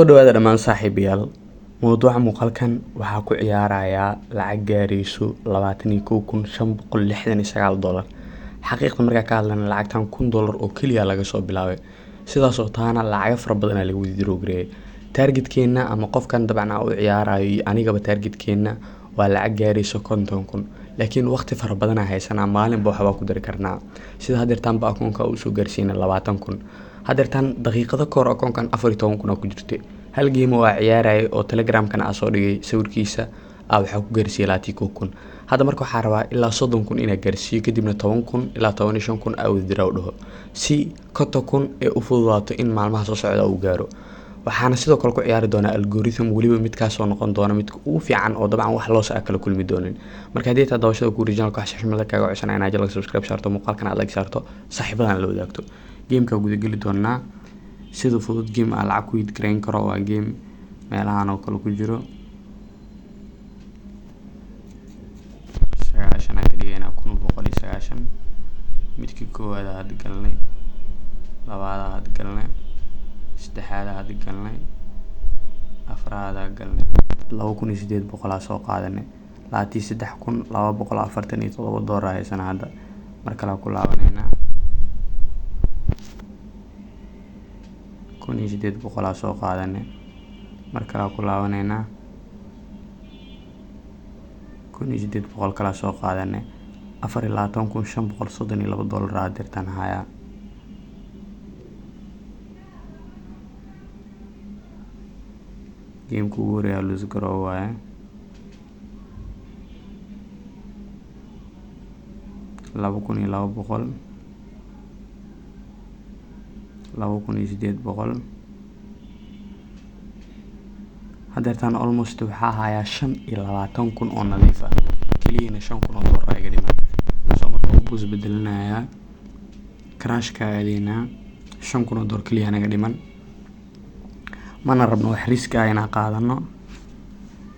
Soo dhawaada dhammaan saaxiibayaal. Mowduuca muuqaalkan waxaa ku ciyaarayaa lacag gaarayso $21,569. Xaqiiqda markaa ka hadlana, lacagtan $1,000 oo keliya laga soo bilaabay. Sidaas oo taana lacago fara badan ayaa lagu withdraw gareeyay. Targetkeena ama qofkan dabcan aan u ciyaarayo iyo anigaba targetkeena waa lacag gaarayso 50,000. Laakiin waqti fara badan aan haysanaa, maalinba waxbaa ku dari karnaa. Sida hadeertaan ba akoonka u soo gaarsiinay 20,000. Hadeertaan daqiiqado ka hor akoonkan 14,000 ku jirtay. Hal game oo aan ciyaarayay oo Telegramkana aan soo dhigay sawirkiisa waxaa ku gaarsiiyay 21,000. Hadda marka waxaa rabaa ilaa 30,000 inaan gaarsiiyo, kadibna 10,000 ilaa 15,000 aan withdraw dhaho, si 50,000 ee u fududaato in maalmaha soo socda uu gaaro. Waxaana sidoo kale ku ciyaari doonaa algorithm, weliba midkaas oo noqon doona midka ugu fiican oo dabcan wax loos ah kala kulmi doonin. Marka haddii taa daawashada ku channelka, waxaa xushmad kaaga codsanaya inaad channelka subscribe saarto, muuqaalkan aad like saarto, saaxiibadan la wadaagto. Gameka guda geli doonaa sida fudud. Game aan lacag ku hit gareyn karo waa game meelahan oo kale ku jiro. 90 aan ka dhigaynaa, 1,190. Midkii koowaad hadda galnay, labaad hadda galnay, saddexaad hadda galnay, afraad galnay, 2,800 aa soo qaadanay. $23,247 haysana hadda. Mar kale ku laabaneynaa, 1,800 aa soo qaadanay. Mar kale ku laabaneynaa, 1,800 kala soo qaadanay. $24,532 aa dirtan hayaa. Gameka ugu horeeya lose garow waaye. 2,200, 2,800. Hadeertaan almost waxaa hayaa 25,000 oo nadiif ah, keliyana $5,000 iga dhiman. So marka ugu isbedelinayaa crashka aadeynaa, $5,000 keliya naga dhiman. Mana rabno wax risk ah inaan qaadano.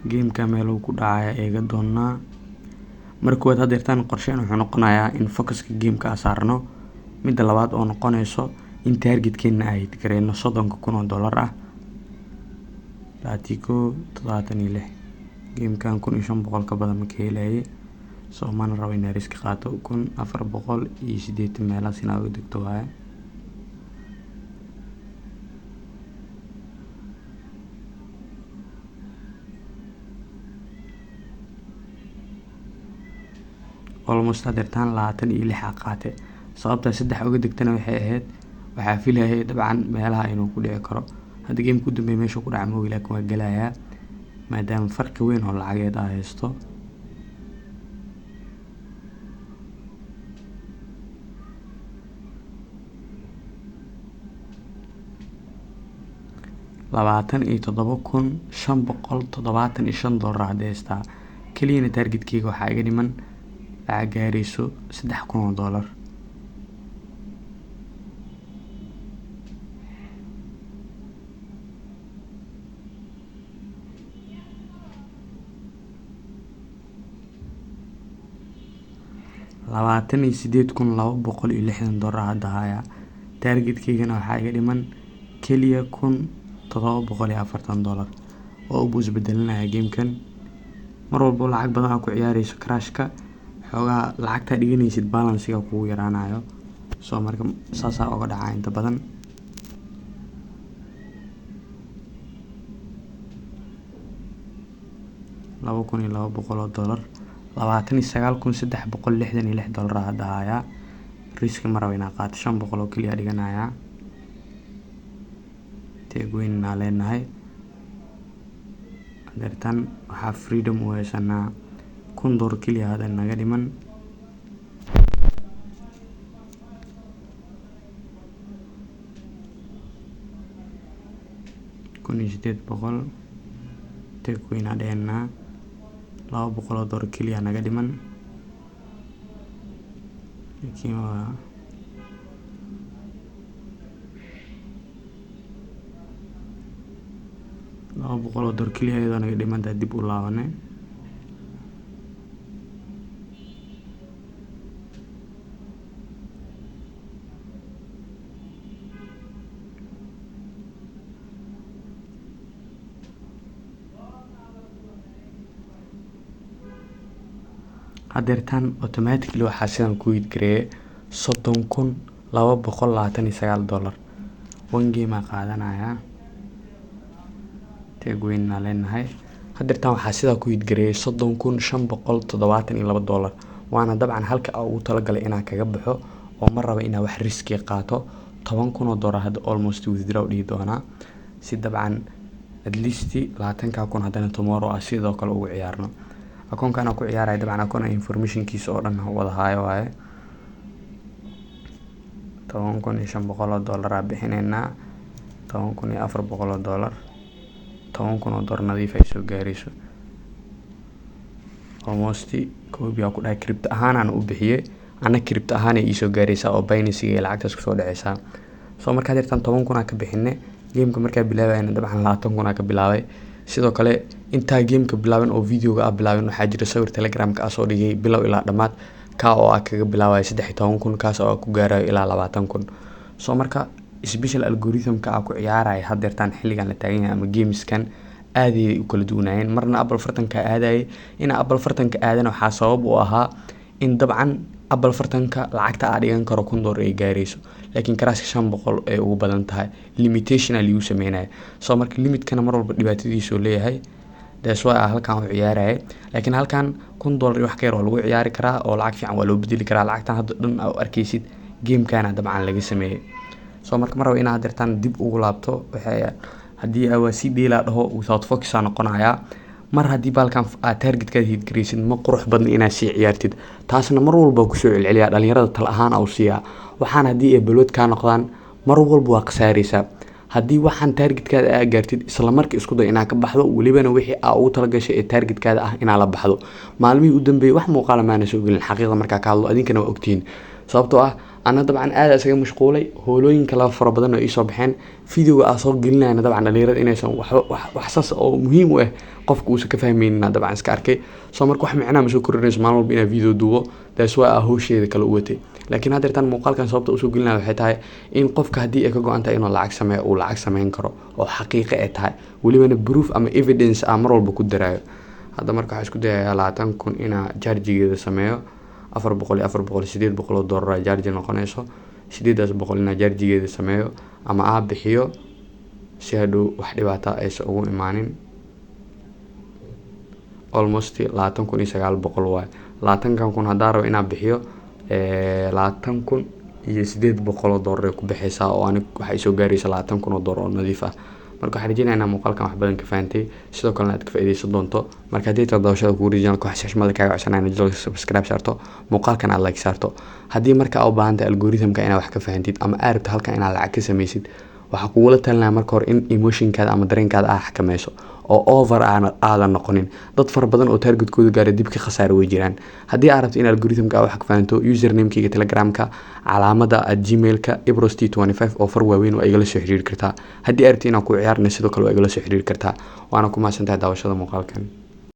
Gameka meeluu ku dhacaya eega doonaa. Marka koowaad hadeertaan qorsheen wuxuu noqonayaa in focuska gameka aan saarno. Midda labaad oo noqonayso in targetkeena ay hit gareyno $30,000 ah. 21.76. Gamekan 1,500 ka badan ma ka helayay, so mana rabo inaan risk qaato. 1,480 meelahaas inaa uga degto waaye. Almost hadeertaan 26 aa qaatay. Sababta saddex uga degtana waxay ahayd waxaa filayay dabcan meelaha inuu ku dhici karo. Hadda gameka u dambeeyay meeshuu ku dhaca moogi, laakiin waa gelayaa maadaama farqi weyn oo lacageed aa haysto. $27,575 hadda haystaa. Keliyana targetkeyga waxaa iga dhiman lacag gaarayso $3,000. $28,260 hadda hayaa. Targetkeygana waxaa iga dhiman keliya $1,740. Waa u isbedelinaya gamekan. Mar walbo lacag badan aa ku ciyaareyso crashka, xoogaa lacagtaa dhiganaysid balancega kugu yaraanayo. So marka saasaa oga dhacaa inta badan. $2,200, $29,366 hadda hayaa. Riski ma rabo inaan qaato, 500 oo keliya dhiganayaa. Take win aa leenahay. Hadeertaan waxaa freedom u haysanaa $1,000 keliya hadda naga dhiman. 1,800, take win aa dhehnaa. $200 keliya naga dhiman, laakiin waa $200 keliya iyadoo naga dhimantaa dib u laabanay. Hadeertaan automatically waxaa sidan ku hit gareeyay $30,229. One game aa qaadanayaa, take win aa leenahay. Hadeertaan waxaa sidaa ku hit gareeyay $30,572, waana dabcan halka aa ugu talagalay inaan kaga baxo oo ma rabo inaa wax risk qaato. $10,000 hadda almost withdraw dhihi doonaa, si dabcan at least 20,000 haddana tomorrow ah sidoo kale ugu ciyaarno. Akoonkan aan ku ciyaaraya dabcan akoon informationkiisa oo dhan wada haayo waaye. $10,500 aa bixineynaa, $10,400, $10,000 nadiif ay soo gaarayso. Almost copy aa ku dhahay, crypto ahaan aan u bixiyey ana, crypto ahaan ay iisoo gaaraysaa oo Binance ay lacagtaas kusoo dhaceysaa. So markaa hadeertaan 10,000 aa ka bixine. Gameka markaa bilaabayna dabcan 20,000 aa ka bilaabay. Sidoo kale intaa gameka bilaabin oo videoga aa bilaabin, waxaa jira sawir Telegramka aa soo dhigay bilow ilaa dhammaad, kaa oo aa kaga bilaabayo 13,000, kaas oo aa ku gaarayo ilaa 20,000. So marka special algorithmka aa ku ciyaaraya hadeertaan xilligan la taagan yahay ama gameskan aaday u kala duwanaayeen. Marna Apple fartanka aadayay, ina Apple fartanka aadana waxaa sabab u ahaa in dabcan Apple fartanka lacagta aa dhigan karo $1,000 ay gaarayso, laakiin karaaska 500 ay ugu badan tahay, limitation aa liigu sameynaya. So marka limitkana mar walba dhibaatadiisuu leeyahay, that's why aa halkan u ciyaarayay. Laakiin halkan $1,000 iyo wax ka yar waa lagu ciyaari karaa oo lacag fiican waa loo bedeli karaa. Lacagtan hadda dhan aa u arkeysid gamekana dabcan laga sameeyey. So marka ma rabo inaa hadeertaan dib ugu laabto. Waxay haddii aa waa si dheelaa dhaho, without focus aa noqonayaa. Mar haddii baalkan aad targetkaad hit garaysid, ma qurux badna inaad sii ciyaartid. Taasna mar walba kusoo celceliyaa, dhalinyarada tal ahaan aa u siiyaa. Waxaan haddii ay balwad kaa noqdaan, mar walba waa khasaareysaa. Haddii waxaan targetkaada aa gaartid, isla markii isku day inaad ka baxdo, welibana wixii aa ugu talagashay ee targetkaada ah inaa la baxdo. Maalmihii u dambeeyey wax muuqaala maana soo gelin, xaqiiqda markaa ka hadlo, adinkana waa ogtihiin, sababtoo ah ana dabcan aad isaga mashquulay, hoolooyin kala fara badan oo iisoo baxeen. Videoga aa soo gelinayana dabcan dhalinyarada inaysan waxba wax saas oo muhiim u ah qofka uusan ka fahmaynin dabcan iska arkay. So marka wax micnaha ma soo kordhinayso maalin walba inaa video duubo, that's why aa howsheeda kale u watay. Laakiin haddeertan muuqaalkan sababta usoo gelinaya waxay tahay in qofka haddii ay ka go-an tahay inuu lacag sameeyo, uu lacag sameyn karo oo xaqiiqo ay tahay, welibana proof ama evidence aa mar walba ku daraayo. Hadda marka waxaa isku dayayaa 20,000 inaa chargegeeda sameeyo. 400 iyo 400, $800 aa charge noqonayso. 800 inaa chargegeeda sameeyo ama aa bixiyo, si hadhow wax dhibaata aysan ugu imaanin. Almost 20,900 waaye. 20,000 haddaan rabo inaan bixiyo, $20,800 ay ku bixeysaa oo anig waxay soo gaaraysa $20,000 oo nadiif ah. Marka waxaan rajeynaya inaa muuqaalkan wax badan ka fahantay, sidoo kalena aad ka faa'iideysan doonto. Marka haddii tahay daawashada kugu channelka, waxaa si xushmad kaaga codsanaya inaad channelka subscribe saarto, muuqaalkan aad like saarto. Haddii marka aa u baahan tahay algorithmka inaad wax ka fahantid ama aad rabto halkan inaad lacag ka sameysid, waxaa kugula talinaya marka hore in emotionkaada ama dareenkaada aa xakameyso oo over aadan noqonin. Dad fara badan oo targetkooda gaaray dib ka khasaara way jiraan. Haddii aad rabto in algorithmka aa wax ka fahanto, usernamekeyga Telegramka calaamada at gmailka ibros t 25 oo far waaweyn waa igala soo xiriiri kartaa. Haddii aad rabto inaan ku ciyaarna, sidoo kale waa igala soo xiriiri kartaa. Waana ku mahadsantahay daawashada muuqaalkan.